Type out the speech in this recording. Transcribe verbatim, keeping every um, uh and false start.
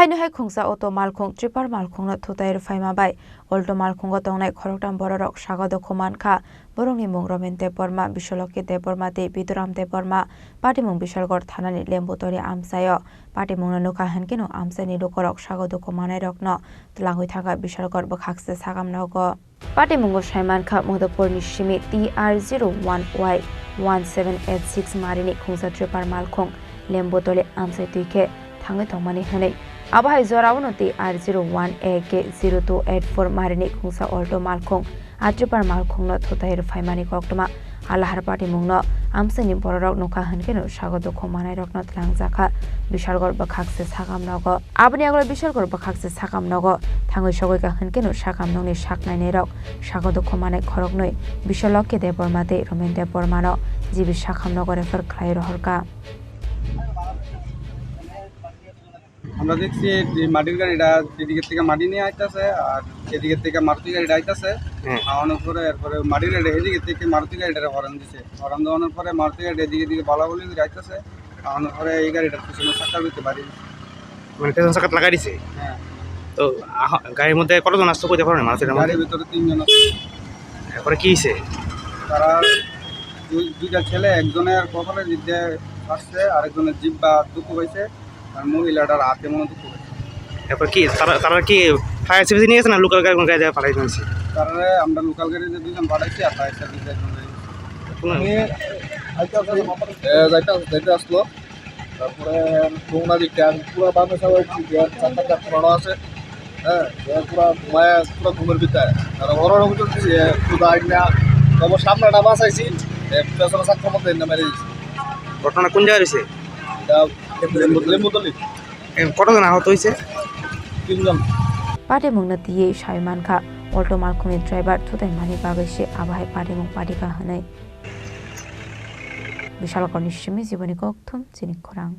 Haino hai khungsa auto malkhung tripper malkhungno thutai rwphaima bai Alto malkhungo tongnai khoroktham bororok sago dukhu mankha. Borokni mung Romen Debbarma, Biswaloki Debbarma tei Biduram Debbarma. Patimung Bishalgarh thanani Lembutoli amchaio. Patimungno nukha hwnkhe no amchaini lukurok sago dukhu manairokno twlangwi thangkha Bishalgarh bwkhakse sakam nogo. Patimungo saimankha Mudapurni simi T R zero one Y one seven eight six marini khungsa tripper malkhung Lembutoli amchai twi khe thangwi tongmani hwnwi. Abo hai jorao no T R zero one A K zero two eight four marini khungsa Alto malkhung a tripper malkhungno thutai rwphaimani koktwma. Alahar patimungno amchaini bororok nukha hwnkhe no sago dukhu manairokno twlangjakha Bishalgarh bwkhakse sakam nogo. Aboni agulai Bishalgarh bwkhakse sakam nogo thangwi sogwikha hwnkhe no sakam nokni sak nainairok sago dukhu manai khoroknwi Biswaloki Debbarma tei Romen Debbarmano G B sakam nogo refer khlai rohorkha. আমরা দেখছি যে মাটির গাড়িটা এদিকে থেকে মাটি নিয়ে আইতাছে, আর এদিকে থেকে মারুতি গাড়িটা আইতাছে। হুম। আওয়ানোর পরে এরপরে মাটির গাড়ি এদিকে থেকে মারুতি গাড়িটারে হর্ন দিছে। হর্ন দেওয়ানোর পরে মারুতি গাড়ি এদিকে দিকে বালাবলি করে আইতাছে। আওয়ানোর পরে এই গাড়িটার পিছনে চাক্কা দিতে পারি। মানে পেছন চাকাত লাগাই দিছে? হ্যাঁ। তো আহ, গাড়ির মধ্যে কতজন আসতো কইতে পারো না মানুষের মধ্যে? গাড়ির ভিতরে তিনজন আছে। এরপরে কি হইছে? তারা দুই-, দুইটা ছেলে, একজনের কপালে জিদ্দে ফাটছে, আরেকজনের জিব্বা দুঃখ পাইছে, আর মহিলাটার হাতে মনে দুঃখ পাইছে। এরপর কি তারা, তারা কি ফায়ার সার্ভিস নিয়ে গেছে না লোকাল গাড়ি, কোনো গাড়ি দিয়ে পাঠাই দিয়েছে? তারা আমরা লোকাল গাড়িতে দুজন পাঠাইছি, আর ফায়ার সার্ভিস একজন নিয়ে গেছে। কোনো আমি আইতে আসলে, এ, যাইতে আস-, যাইতে আসলো। তারপরে বগুড়া দিকটা আমি পুরো বামে সবাই ঠিক আছে, চারটা চার পুরানো আছে। হ্যাঁ, এ পুরা ঘুমায়, পুরা ঘুমের ভিতরে। আর ওরা ওকে তো দিছে, এ, শুধু আইন না, তবে সামনেটা বাঁচাইছি, এ, পেছনে চাক্কার মধ্যে এনে মেরে দিছে। ঘটনা কোন জায়গায় হয়েছে? এটা লেম্বু-, লেম্বুতলি। এ, কতজন আহত হয়েছে? তিনজন। Patimungno twiwi sai mankha, Alto malkhungni driver thutaimani bagwi se abo hai patimung patikha hwnwi. Bishalgarhni simi Jiboni Kokthum chini khorang.